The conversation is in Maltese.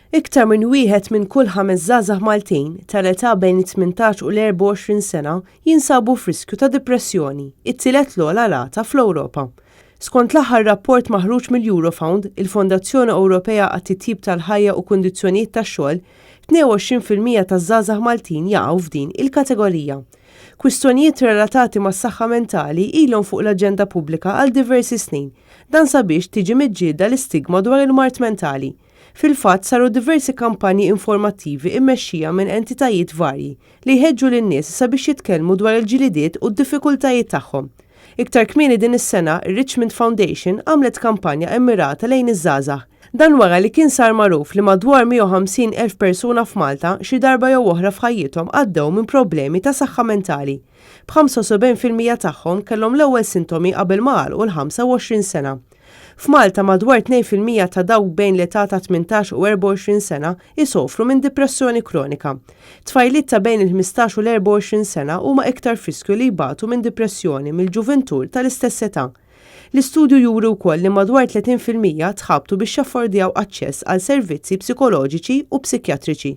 Iktar minn wieħed minn kull ħames żgħażagħ Maltin tal-età bejn it-18 u l-24 sena jinsabu f'riskju ta' dipressjoni, it-tielet l-ogħla rata fl-Ewropa. Skont l-aħħar rapport maħruġ mill-Eurofound, il-Fondazzjoni Ewropea għat-Titjib tal-Ħajja u Kundizzjonijiet tax-Xogħol, 22% taż-żgħażagħ Maltin jaqgħu f'din il-kategorija. Kwistjonijiet relatati mas-saħħa mentali ilhom fuq l-aġenda pubblika għal diversi snin, dan sabiex tiġi miġġielda l-istigma dwar il-mard mentali. Fil-fatt saru diversi kampanji informattivi immexxija minn entitajiet varji li jħeġġu lin-nies sabiex jitkellmu dwar il-ġlidiet u d-diffikultajiet tagħhom. Iktar kmieni din is-sena, ir-Richmond Foundation għamlet kampanja immirata lejn iż-żgħażagħ. Dan wara li kien sar magħruf li madwar 150,000 persuna f'Malta xi darba jew oħra f'ħajjithom għaddew minn problemi ta' saħħa mentali. B'75% tagħhom kellhom l-ewwel sintomi qabel ma għalqu l-25 sena. F'Malta madwar 2% ta' dawk bejn l-età ta' 18 u 24 sena isofru minn dipressjoni kronika. Tfajliet ta' bejn il-15 u l-24 sena huma iktar f'riskju li jbatu minn dipressjoni mill-ġuvintur tal-istess età. L-istudju juri wkoll li madwar 30% tħabtu biex jaffordjaw aċċess għal servizzi psikoloġiċi u psikjatriċi.